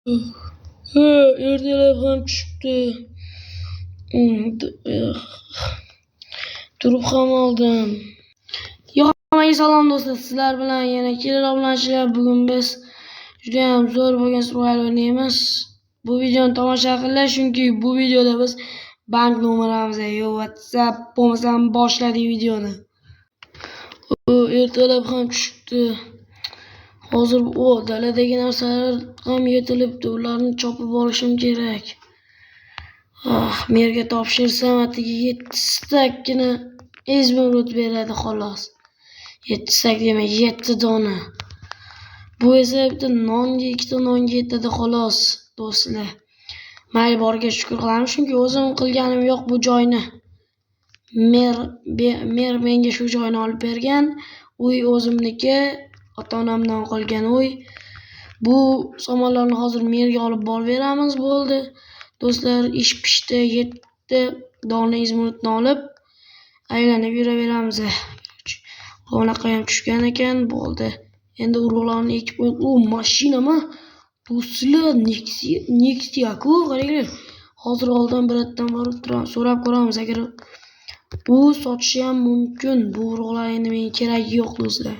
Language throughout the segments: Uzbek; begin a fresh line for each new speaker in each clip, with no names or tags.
Ha, ertalab ham tushibdi. Turib ham oldim. Yo, hammaga salom do'stlar, sizlar bilan yana Killer obunachilar. Bugun biz juda ham zo'r bo'lgan survival o'ynaymiz. Bu videoni tomosha qilinglar, chunki bu videoda biz bank nomeramiz, yo WhatsApp bo'lmasam boshladik videoni. U ertalab ham tushibdi. Hozir o daladagi narsalar ham yetilibdi, ularni chopib olishim kerak. Ah, merga topshirsam atigi 7 stakkina izmurud beradi xolos. 7 stak demak 7 dona. Bu esa bitta nonga, ikkita nonga yetadi xolos, do'stlar. Mayli, boriga shukur qilamiz, chunki o'zim qilganim yo'q bu joyni. Mer menga shu joyni olib bergan. Uy o'zimniki, ota-onamdan qolgan uy. Bu somonlarni hozir merga olib borib beramiz, bo'ldi. Do'stlar, ish pishdi. 7 dona izmurudni olib aylanib yuraveramiz. Bunaqa ham tushgan ekan, bo'ldi. Endi urug'larni ekib qo'yib, u mashinami? Do'stlar, Nexia-ku, qaranglar. Hozir oldin biratdan borib so'rab ko'ramiz, agar u sotishi ham mumkin. Bu urug'lar endi menga keragi yo'q, do'stlar.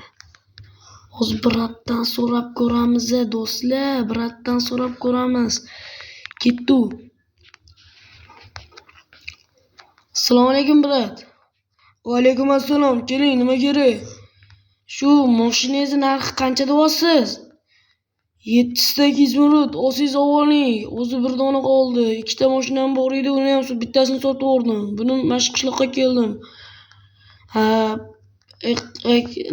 Hozir biratdan so'rab ko'ramiz, do'stlar, biratdan so'rab ko'ramiz. Ketdi u. Assalomu alaykum, brat. Va alaykum assalom. Keling, nima kerak? Shu mashinangizni narxi qancha deyapsiz? 7 stak izmurud, olsangiz oling. O'zi bir dona qoldi. Ikkita mashinam bor edi, uni ham bittasini sotib yubordim. Buni mana shu qishloqqa keldim. Ha,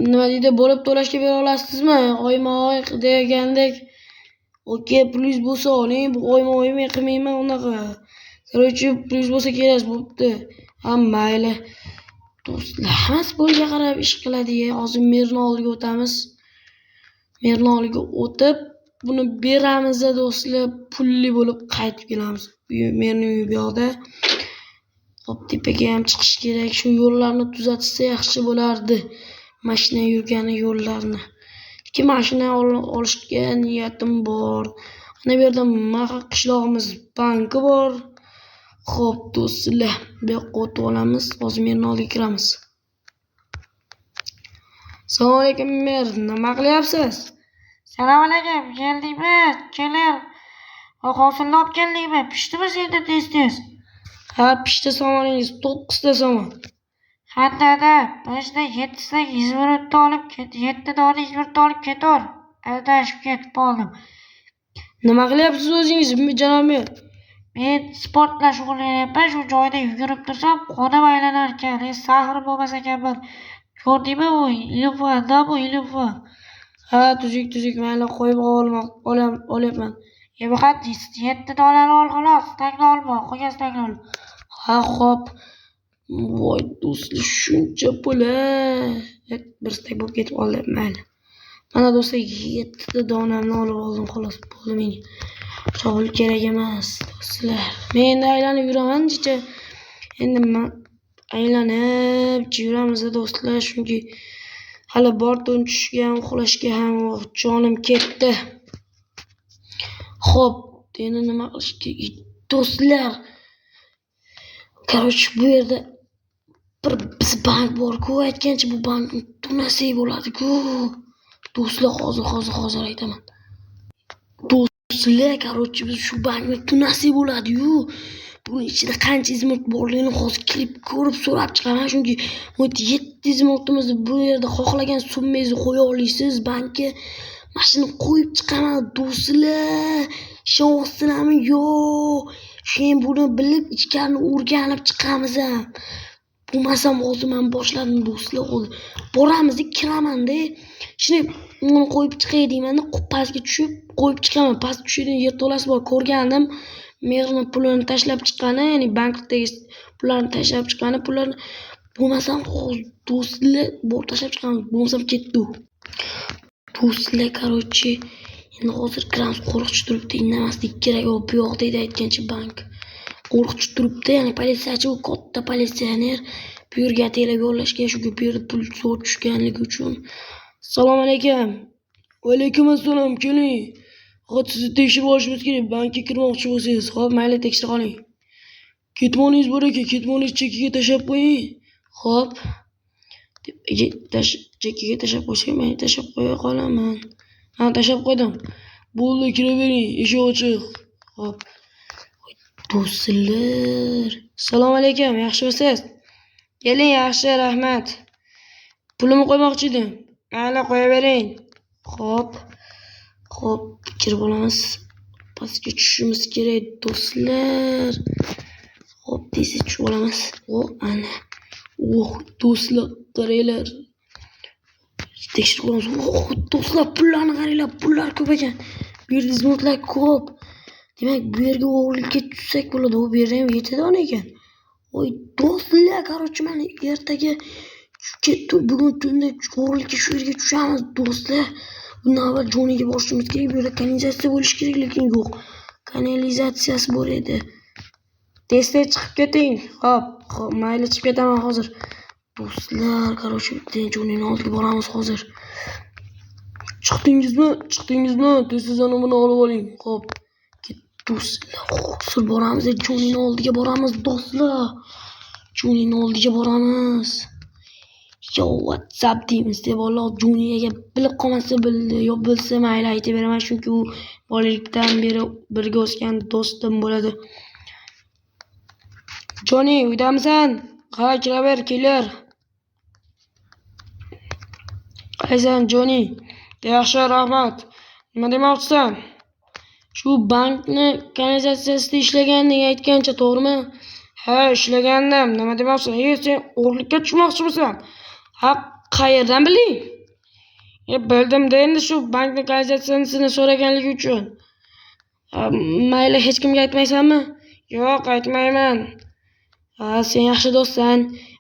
nima deydi, bo'lib to'lashga bera olasizmi? Oyma-oy degandek. Okey, pulingiz bo'lsa oling, bu oyma-oy men qilmayman unaqa. Короче, pulingiz bo'lsa kerak bo'pti. Ha, mayli. Do'stlar, hammasi pulga qarab ish qiladi. Hozir merni oldiga o'tamiz. Merni oldiga o'tib, buni beramiz do'stlar, pulli bo'lib qaytib kelamiz. Merni uyi bu yoqda. Hop, tepaga ham chiqish kerak. Shu yo'llarni tuzatishsa yaxshi bo'lardi. Mashina yurgani yo'llarni. Ikki mashina olishga niyatim bor. Ana bu yerda maha qishlog'imiz banki bor. Xo'p, do'stlar, bu yoqqa o'tib olamiz. Hozir merni oldiga kiramiz. Assalomu alaykum, mer, nima qilyapsiz?
Salom alaykum, keldingmi? Kelar. Hosilni olib keldingmi? Pishdimi senda tez-tez?
Ha, pishdi somoningiz, 9 ta somon.
Haddada, bizda 7 stak izmurudni olib ket, 7 dona izmurudni olib ketur. Adashib ketib qoldim.
Nima qilyapsiz o'zingiz, janob mer?
Men sport bilan shug'ullanyapman, shu joyda yugurib tursam, qonim aylanar ekan. Sahrim bo'lmas ekan bir. Ko'rdingmi bu ilm-fan, da bu ilm-fan.
Ha, tuzuk, tuzuk, mayli, qo'yib olyapman.
Faqat 7 donani ol xolos, stakni olma, qolgan stakni ol.
Ha, xo'p. Voy do'stlar, shuncha pul. Bir stak bo'lib ketib qoldi, mayli. Mana do'stlar, 7 ta donamni olib oldim, xolos, bo'ldi menga. Pul kerak emas, do'stlar. Men endi aylanib yuraman, jicha. Endi men aylanib yuramiz do'stlar, chunki hali bor to'n tushishga ham, uxlashga ham jonim ketdi. Xo'p, endi nima qilish kerak do'stlar? Короче, bu yerda bir biz bank bor-ku, aytgancha bu bankni tunasak bo'ladi-ku. Do'stlar, hozir aytaman. Do'stlar, короче, biz shu bankni tunasak bo'ladi-yu. Buni ichida qancha izmurt borligini hozir kirib ko'rib so'rab chiqaman, chunki bu 7 izmurtimizni bu yerda xohlagan summangizni qo'ya olasiz bankka. Mana shuni qo'yib chiqaman do'stlar. Ishonyapsizlarmi? Yo'q. Keyin buni bilib ichkarini o'rganib chiqamiz ham. Bo'lmasam hozir men boshladim do'stlar, hozir boramiz, kiraman-da. Shuni uni qo'yib chiqay deyman-da, pastga tushib qo'yib chiqaman. Pastga tushadigan yerto'lasi bor, ko'rgandim. Merni pulini tashlab chiqqani, ya'ni bankdagi pullarni tashlab chiqqani, pullarni bo'lmasam hozir do'stlar bor tashlab chiqamiz, bo'lmasam ketdi u. Do'stlar, короче, endi hozir kiramiz, qo'riqchi turibdi, indamaslik kerak. U bu yoqda edi aytgancha bank. Qo'riqchi turibdi, ya'ni politsiyachi, u katta politsioner. Bu yerga ataylab yo'llashgan, shu bu yerda pul zo'r tushganligi uchun. Assalomu alaykum. Va alaykum assalom, keling. Xo'p, sizni tekshirib olishimiz kerak. Bankka kirmoqchi bo'lsangiz, xo'p, mayli tekshirib oling. Ketmoningiz bor ekan, ketmoningiz chekkaga tashlab qo'ying. Xo'p. Chekkaga tashlab qo'ysang, men tashlab qo'ya qolaman. Ha, tashlab qo'ydim. Bo'ldi, kiravering, eshik ochiq. Xo'p. Do'stlar, assalomu alaykum, yaxshimisiz? Keling, yaxshi, rahmat. Pulimni qo'ymoqchi edim. Mayli, qo'yavering. Xo'p. Xo'p, kirib olamiz. Pastga tushishimiz kerak, do'stlar. Xo'p, tez tushib olamiz. O, ana. Oh, do'stlar, qaranglar. Tekshirib ko'ramiz. Oh, do'stlar, pullarni qaranglar, pullar ko'p ekan. Bu yerda izmurtlar ko'p. Demak, bu yerga o'g'irlikka tushsak bo'ladi. U bu yerda ham 7 dona ekan. Voy, do'stlar, короче, mana ertaga bugun tunda o'g'irlikka shu yerga tushamiz, do'stlar. Bundan avval Joniga borishimiz kerak. Bu yerda kanalizatsiya bo'lishi kerak, lekin yo'q. Kanalizatsiyasi bor edi. Tez-tez chiqib keting. Xo'p, xo'p, mayli chiqib ketaman hozir. Do'stlar, короче, Jonining oldiga boramiz hozir. Chiqdingizmi? Chiqdingizmi? Tez-tez ana buni olib oling. Xo'p. Do'stlar, hozir boramiz, Jonining oldiga boramiz, do'stlar. Jonining oldiga boramiz. Yo, WhatsApp deymiz deb Alloh Joni agar bilib qolmasa bildi, yo bilsa mayli aytib beraman, chunki u bolalikdan beri birga o'sgan do'stim bo'ladi. Joni, uydamisan? Ha, kiraver, kelar. Qaysan, Joni? Yaxshi, rahmat. Nima demoqchisan? Shu bankni kanalizatsiyasida ishlaganding aytgancha, to'g'rimi? Ha, ishlagandim. Nima demoqchisan? Sen o'g'irlikka tushmoqchimisan? Ha, qayerdan bilding? Bildim-da endi shu bankni kanalizatsiyasini so'raganligi uchun. Mayli, hech kimga aytmaysanmi? Yo'q, aytmayman. Ha, sen yaxshi do'stsan.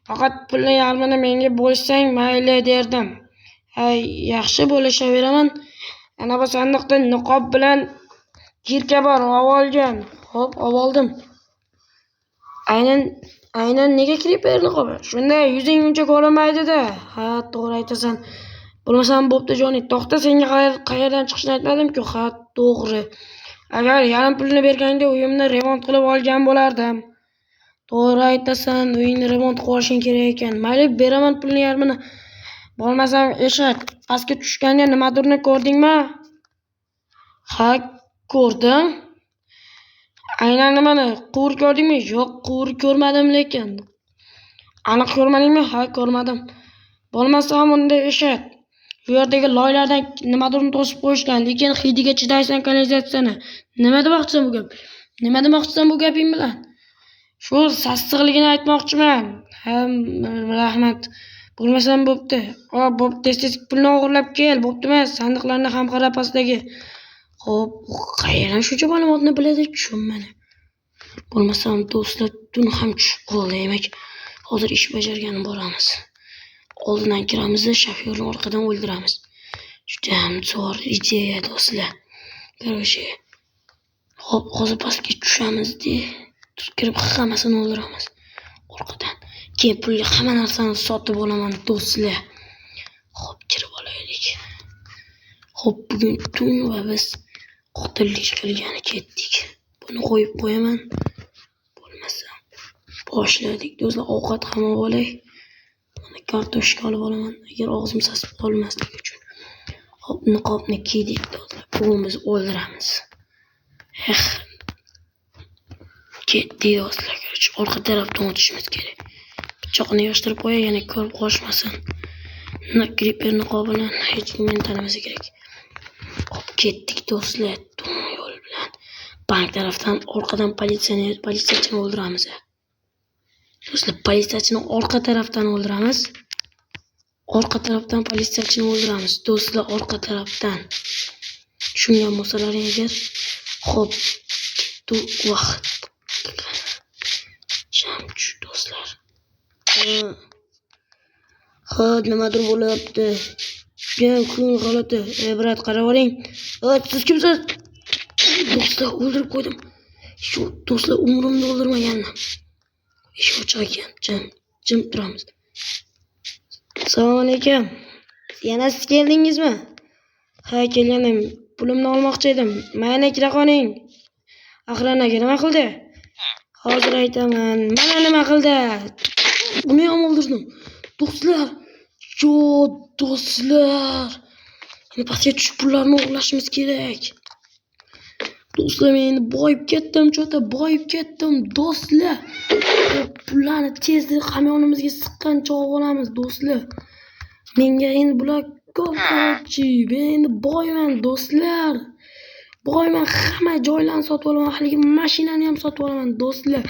Faqat pulni yarmini menga bo'lishsang mayli derdim. Ha, yaxshi, bo'lishaveraman. Ana bu sandiqda niqob bilan kirka bor, olib olgin. Xo'p, olib oldim. Aynan nega Creeper niqobi? Shunday yuzing uncha ko'rinmaydi-da. Ha, to'g'ri aytasan. Bo'lmasam bo'pti, Joni. To'xta, senga qayerdan chiqishini aytmadim-ku. Ha, to'g'ri. Agar yarim pulni berganingda uyimni remont qilib olgan bo'lardim. To'g'ri aytasan, uyingni remont qilib olishing kerak ekan. Mayli, beraman pulni yarmini. Bo'lmasam eshak, pastga tushganda nimadirni ko'rdingmi? Ha, ko'rdim. Aynan nimani? Quvur ko'rdingmi? Yo'q, quvur ko'rmadim lekin. Aniq ko'rmadingmi? Ha, ko'rmadim. Bo'lmasam unda eshak. Bu yerdagi loylardan nimadirni to'sib qo'yishgan, lekin hidiga chidaysan kanalizatsiyani. Nima demoqchisan bu gap? Nima demoqchisan bu gaping bilan? Shu sassiqligini aytmoqchiman. Ha, rahmat. Bo'lmasam bo'pti. Bo'pti, tez-tez pulni o'g'irlab kel, bo'ptimi? Sandiqlarni ham qara pastdagi. Xo'p, qayerdan shuncha ma'lumotni biladi, tushunmadim. Bo'lmasam do'stlar, tun ham tushib qoldi, demak, hozir ish bajargani boramiz. Oldindan kiramiz, shofyorni orqadan o'ldiramiz. Juda ham zo'r ideya, do'stlar. Короче, xo'p, hozir pastga tushamiz-da, kirib hammasini o'ldiramiz orqadan. Keyin pulga hamma narsani sotib olaman, do'stlar. Xo'p, kirib olaylik. Xo'p, bugun tun va biz qotillik qilgani ketdik. Buni qo'yib qo'yaman. Bo'lmasa boshladik, do'stlar, ovqat ham olib olay. Mana kartoshka olib olaman, agar og'zim sasib qolmasligi uchun. Xo'p, niqobni kiydik, do'stlar. Bugun biz o'ldiramiz. Eh. Ketdik, do'stlar. Короче, orqa tarafdan o'tishimiz kerak. Pichoqni yig'ishtirib qo'yay, yana ko'rib qolishmasin. Creeper niqobi bilan hech kim meni tanimasa kerak. Xo'p, ketdik, do'stlar, tun yo'l bilan. Bank tarafdan orqadan politsiyachini o'ldiramiz. Do'stlar, politsiyachini orqa tarafdan o'ldiramiz. Orqa tarafdan politsiyachini o'ldiramiz. Do'stlar, orqa tarafdan. Tushungan bo'lsalaring agar, xo'p, vaqt. Sham tushdi, do'stlar. Ha, nimadir bo'lyapti. Judayam kun g'alati. Брат, qarab oling. Siz kimsiz? Do'stlar, o'ldirib qo'ydim. Shu do'stlar, umrimda o'ldirmagandim. Eshik ochiq ekan. Jim, jim turamiz. Assalomu alaykum. Yana siz keldingizmi? Ha, kelgandim. Pulimni olmoqchi edim. Mayli, kira qoling. Axranaga nima qildi? Hozir aytaman. Mana nima qildi? Uni ham o'ldirdim. Do'stlar, yo do'stlar. Endi pastga tushib pullarni o'g'irlashimiz kerak. Do'stlar, men endi boyib ketdim, чё-то boyib ketdim, do'stlar. Pullarni tezda hamyonimizga siqqancha olib olamiz, do'stlar. Menga endi bular ko'p, короче. Men endi boyman, do'stlar. Boyman, hamma joylarni sotib olaman, haligi mashinani ham sotib olaman, do'stlar.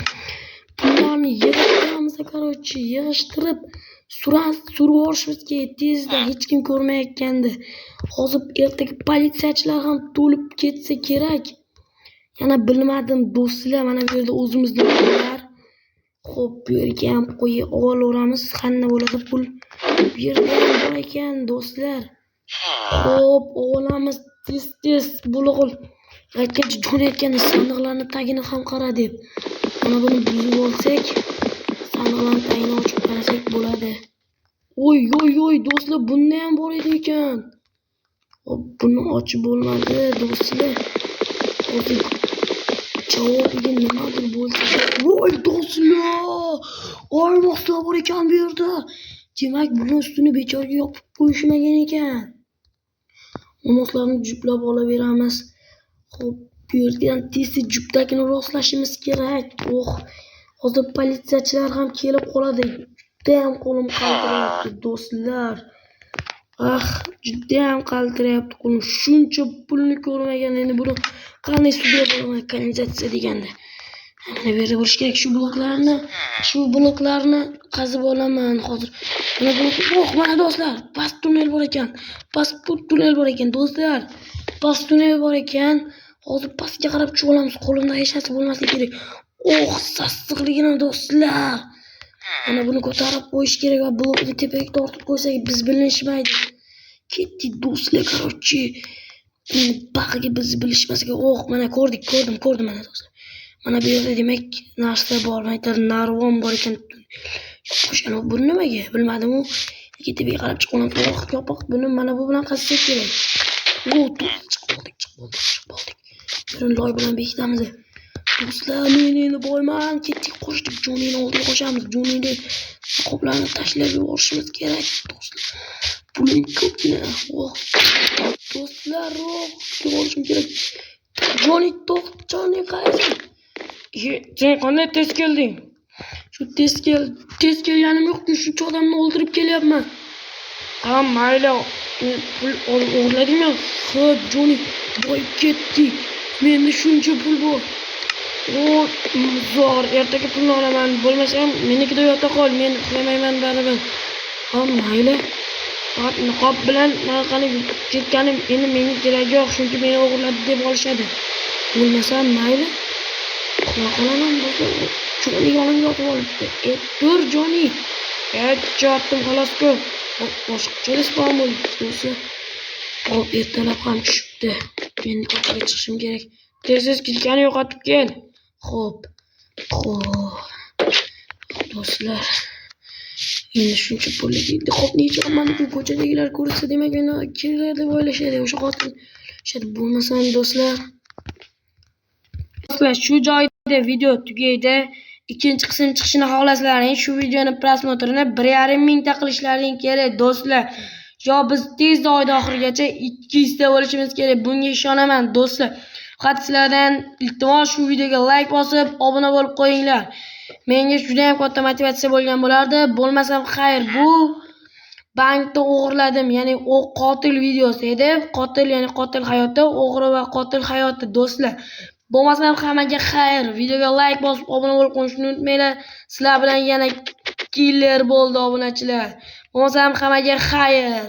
Pullarni yig'ishtiramiz, короче, yig'ishtirib surib yuborishimiz kerak tezda, hech kim ko'rmayotganda. Hozir ertaga politsiyachilar ham to'lib ketsa kerak. Yana bilmadim, do'stlar, mana bu yerda o'zimizni pullar. Xo'p, bu yerga ham qo'yib olaveramiz, qanday bo'ladi pul. Bu yerda ham bor ekan, do'stlar. Xo'p, olamiz tez-tez bo'la qol. Aytgancha jo'nayotganda sandiqlarni tagini ham qara deb. Mana buni buzib olsak, sandiqlarni tagini ochib qarasak bo'ladi. Oy, oy, oy, do'stlar, bunda ham bor edi ekan. Hop, buni ochib bo'lmadi, do'stlar. Hozir javobiga nimadir bo'lsa. Voy, do'stlar! Olmoslar bor ekan bu yerda. Demak, buni ustini bekorga yopib qo'yishmagan ekan. Olmoslarni juplab olaveramiz. Xo'p, bu yerdan tez-tez jupdagini rostlashimiz kerak. Oh, hozir politsiyachilar ham kelib qoladi. Judayam qo'lim qaltirayapti, do'stlar. Ah, judayam qaltirayapti qo'lim. Shuncha pulni ko'rmagan, endi buni qanday sudga boraman kanalizatsiya deganda. Mana bu yerda bo'lishi kerak shu bloklarni qazib olaman hozir. Mana bu, oh, mana do'stlar, past tunnel bor ekan. Past tunnel bor ekan, do'stlar. Past tunnel bor ekan. Hozir pastga qarab tushib olamiz. Qo'limda hech narsa bo'lmasligi kerak. Oh, sassiqligini do'stlar. Mana buni ko'tarib qo'yish kerak va blokni tepaga tortib qo'ysak biz bilinishmaydi. Ketdik do'stlar, короче. Bag'iga bizni bilishmasligi. Oh, mana ko'rdik, ko'rdim, ko'rdim mana do'stlar. Mana bu yerda demak narsa bor. Mana yerda narvon bor ekan. Qo'shani bu nimaga? Bilmadim u. Lekin tepaga qarab chiqib olamiz. Oh, yopiq. Buni mana bu bilan qazsak kerak. O, chiqib oldik, chiqib oldik, chiqib oldik. Buni loy bilan bekitamiz. Do'stlar, men endi boyman. Ketdik, qo'shdik. Jonini oldiga qo'shamiz. Jonini niqoblarni tashlab yuborishimiz kerak, do'stlar. Pulim ko'pgina. Oh, do'stlar, oh, olishim kerak. Joni, to'xt, Joni qaysi?
Sen qanday tez kelding?
Shu tez kelganim yo'q-ku, shuncha odamni o'ldirib kelyapman.
Ha, mayli, pul o'g'irladingmi?
Ha, Joni, boyib ketdik. Menda shuncha pul bor.
O, zo'r, ertaga pulni olaman. Bo'lmasam, menikida yota qol, men uxlamayman baribir.
Ha, mayli.
Faqat niqob bilan narxani ketganim endi menga keragi yo'q, chunki meni o'g'irladi deb olishadi.
Bo'lmasam, mayli. Uxlab qolaman, do'stlar. Joni yonimga yotib olibdi. E, tur, Joni.
E, tushayaptim xolos-ku.
Boshqacha spawn bo'libdi, do'stlar. Hop, ertalab ham tushibdi. Endi ko'chaga chiqishim kerak.
Tez-tez kilkani yo'qotib kel.
Xo'p. Xo'p. Do'stlar. Endi shuncha pulga niqobni yechayapman-ku, ko'chadagilar ko'rsa, demak meni killer deb o'ylashadi. O'sha qotil. Bo'lmasam, do'stlar.
Do'stlar, shu joyda video tugaydi. Ikkinchi qism chiqishini xohlasalaring, shu videoni просмотр ini 1,5 mingta qilishlaring kerak, do'stlar. Yo biz tezda oyda oxirigacha 200 ta bo'lishimiz kerak. Bunga ishonaman, do'stlar. Faqat sizlardan iltimos, shu videoga like bosib, obuna bo'lib qo'yinglar. Menga juda ham katta motivatsiya bo'lgan bo'lardi. Bo'lmasam xayr, bu bankda o'g'irladim, ya'ni u qotil videosi edi. Qotil, ya'ni qotil hayoti, o'g'ri va qotil hayoti, do'stlar. Bo'lmasam hammaga xayr. Videoga like bosib, obuna bo'lib qo'yishni unutmanglar. Sizlar bilan yana killer bo'ldi, obunachilar. Bo'lmasam hammaga xayr.